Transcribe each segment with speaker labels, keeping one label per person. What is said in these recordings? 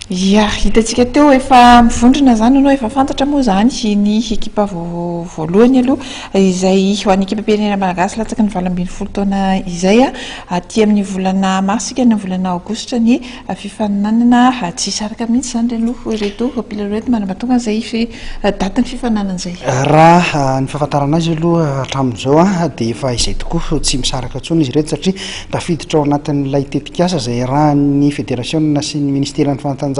Speaker 1: Ia, hitantsika teo efa mivondrona izany ianao, efa fantatra moa izany ny ekipa voalohany aloha izay ho an'ny ekipam-pirenena malagasy latsaky ny 18 taona izay. Aty amin'ny volana marsa isika, ny volana aogositra ny fifaninanana. Tsy hisaraka mihitsy izany ry aloha ireto mpilalao ireto manam-pahatonga izay datin'ny fifaninanana izay.
Speaker 2: Raha ny fahafantarana azy aloha hatramin'izao dia efa izay tokoa, tsy misaraka intsony izy ireto satria tafiditra ao anatin'ilay tetikasa izay iarahan'ny federasiona sy ny ministeran'ny fanatanjahantena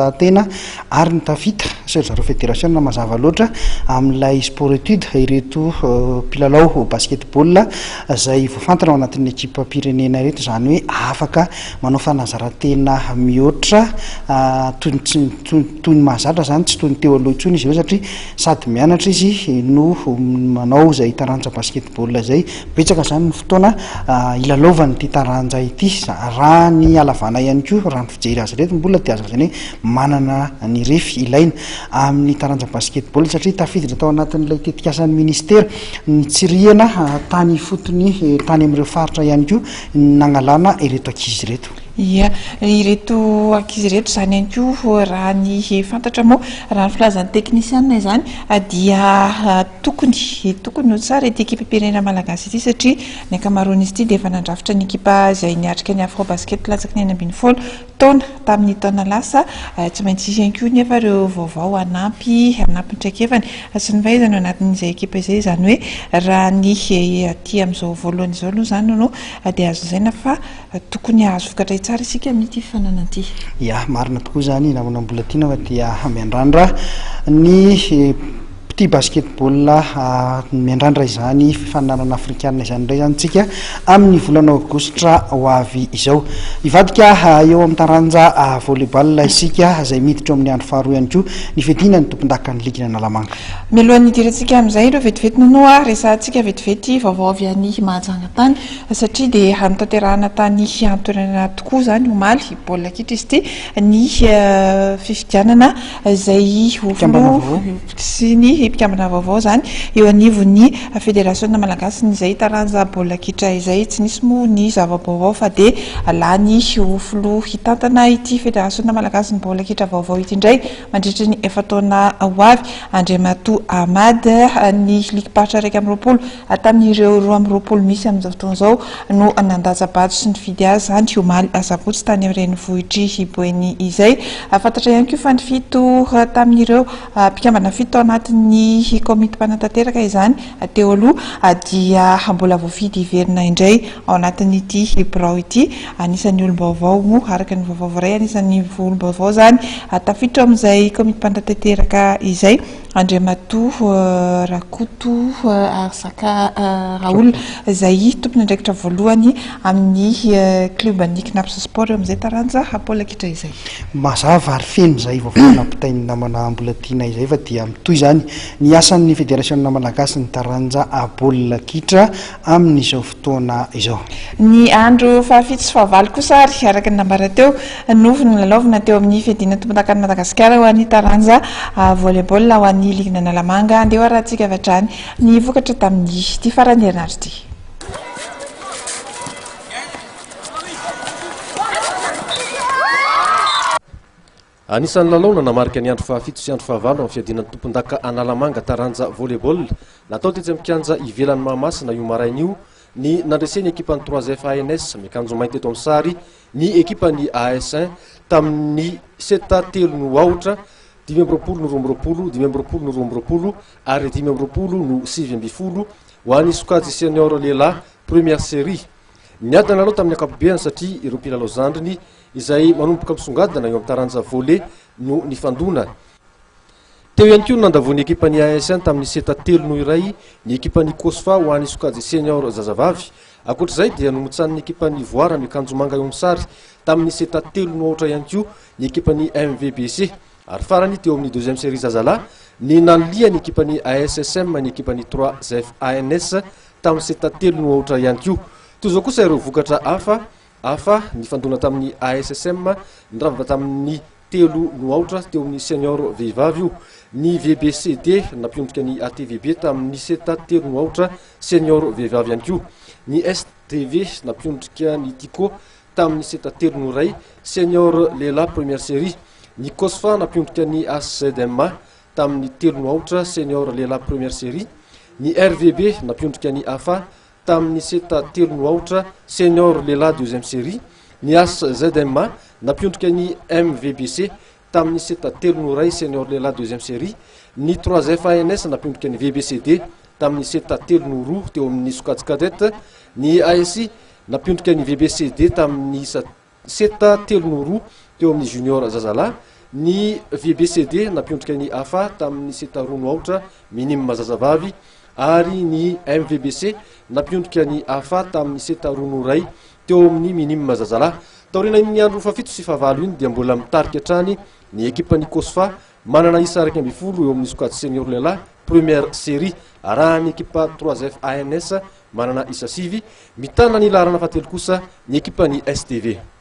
Speaker 2: ary ny tafita sy ry zareo federasiona mazava loatra amin'ilay sport étude ireto mpilalao basketball izay voafantina ao anatin'ny ekipam-pirenena ireto, izany hoe afaka manao fanazarantena mihoatra toy ny tsy toy ny mahazatra izany, tsy toy ny teo aloha intsony izy ireo satria sady mianatra izy no manao izay taranja basketball izay. Betsaka izany ny fotoana hilalaovany ity taranja ity. Raha ny halavana ihany koa, raha ny fijery azy ireto mbola dia azo lazaina hoe manana ny refy ilaina amin'ny taranja basketball satria tafiditra tao anatin'ilay tetikasan'ny ministera nitsirihana tany ifotony tany amin'ireo faritra ihany koa ny nagnalana ireto ankizy ireto.
Speaker 1: Ia, ireto ankizy ireto izany ihany koa raha ny fantatra moa, raha ny filazan'ny teknisianina izany dia tokony, tokony ho tsara ity ekipam-pirenena malagasy ity satria ny ankamaroan'izy ity dia efa nandrafitra ny ekipa izay niatrika ny Afrobasket latsaky ny 16 taona tamin'ny taona lasa. Tsy maintsy hisy ihany koa nefa ireo vaovao hanampy, hanampy ny traikefany sy ny fahaizany ao anatin'izay ekipa izay. Izany hoe raha ny aty amin'izao voalohany izao aloha izany no dia azo lazaina fa Tokony hahazo vokatra tsara isika amin'ity fifaninanana ity.
Speaker 2: Ya, marina tokoa izany namana Mbolatiana fa dia miandrandra ny mpitia basketball miandrandra izany fifaninanana afrikanina izany indray izany tsika amin'ny volana aogositra ho avy izao. Hivadika eo amin'ny taranja volleyball isika izay miditra eo amin'ny andro faharoa ihany koa ny fiadiana ny tompondakan'ny ligin'Analamanga.
Speaker 1: Mialohan'ny hidirantsika amin'izay ireo vetivety nono resahantsika vetivety vaovao avy any Mahajanga tany. Satria dia notanterahana tany an-toerana tokoa izany omaly, baolina kitra izy ity, ny fifidianana izay ho filoha sy ny mpikambana vaovao izany eo anivon'ny federasiona malagasin'izay izay taranja baolina kitra izay. Tsy nisy moa ny zava-baovao fa dia lany ho filoha hitantana ity federasiona malagasin'ny baolina kitra vaovao ity indray mandritra ny efa-taona ho avy Andriamatoa Ahmad, ny ligim-paritra 21 Tamin'ireo 22 misy amin'izao fotoana izao no nandatsa-bato sy nifidy azy izany omaly asabotsy tany amin'ny renivohitr'i Boeny izay. Fantatra ihany koa fa ny fito tamin'ireo mpikambana fito tao anatin'ny komity mpanatanteraka izany teo aloha dia mbola voafidy hiverina indray ao anatin'ity birao ity. Anisan'ny olom-baovao moa araka ny vaovao voaray, anisan'ny olom-baovao izany tafiditra ao amin'izay komity mpanatanteraka izay. Andriamatoa Rakoto Arizaka Raoul izay tompon'andraikitra voalohany amin'ny klioban'ny Cnaps Sport eo amin'izay taranja baolina kitra izay.
Speaker 2: Mazava ary feno izay vaovao nampitain'ny namana Mbolatiana izay fa dia mitohy izany ny asan'ny Federasiona Malagasy ny taranja baolina kitra amin'izao fotoana izao.
Speaker 1: Ny andro fahafito sy fahavalo kosa ary, araka ny nambara teo, no nolalaovina teo amin'ny fiadiana tompondakan'i Madagasikara ho an'ny taranja volley-ball ho an'ny ligin'Analamanga. Andeha ho arahantsika avy hatrany ny vokatra tamin'ity faran'ny herinandro ity.
Speaker 3: Anisan'ny lalao nanamarika ny andro fahafito sy andro fahavalo amin'ny fiadiana ny tompondaka Analamanga taranja volley-ball natao tetsy amin'ny kianja ivelan'i Mahamasina io maraina io ny nandresen'ny ekipan'ny Trois FANS miakanjo mainty eto amin'ny sary ny ekipan'ny AS un tamin'ny seta telo no aotra, 25 no 22, 25 no 22 ary 25 no 19 ho an'ny sokajy senior lehilahy première série. Niadana ny lalao tamin'ny ankapobeany satria ireo mpilalao zandriny izay manomboka misongadina eo amin'ny taranja volley no nifandona. Teo ihany koa ny nandavoan'ny ekipan'ny ASN tamin'ny seta telo noho iray ny ekipan'ny Cosfa ho an'ny sokajy senior zazavavy. Ankoatra izay dia nomotsanin'ny ekipan'ny Voara miakanjo manga eo amin'ny sary tamin'ny seta telo noho aotra ihany koa ny ekipan'ny MVBC. Ary farany teo amin'ny deuxième série zazalahy ny nanilihan'ny ekipan'ny ASSM ny ekipan'ny 3FANS tamin'ny seta telo noho aotra ihany koa. Toy izao kosa ireo vokatra hafa hafa nifandona tamin'ny ASSM niravaka tamin'ny telo noho aotra teo amin'ny senior vehivavy io. Ny VBCD nampiondrika ny ATVB tamin'ny seta telo noho aotra senior vehivavy ihany koa. Ny STV nampiondrika ny Tico tamin'ny seta telo noho iray senior lehilahy première série. Ny Cosfa nampiondrika ny HZMA tamin'ny telo no aotra senior lehilahy première série, ny RVB nampiondrika ny AFA tamin'ny seta telo no aotra senior lehilahy deuxième série, ny HZMA nampiondrika ny MVBC tamin'ny seta telo no iray senior lehilahy deuxième série, ny trois FANS nampiondrika ny VBCD tamin'ny seta telo no roa teo amin'ny sokajy cadette, ny ASI nampiondrika ny VBCD tamin'ny isa seta telo no roa teo amin'ny junior zazalahy, ny VBCD nampiondrika ny AFA tamin'ny seta roa no aotra minime zazavavy ary ny MVBC nampiondrika ny AFA tamin'ny seta roa no iray teo amin'ny minime zazalahy. Taorian'iny andro fahafito sy fahavalo iny dia mbola mitarika hatrany ny ekipan'ny Cosfa manana isa 11 eo amin'ny sokajy senior lehilahy première série, arahan'ny ekipa 3F ANS manana isa sivy. Mitana ny laharana fahatelo kosa ny ekipan'ny STV.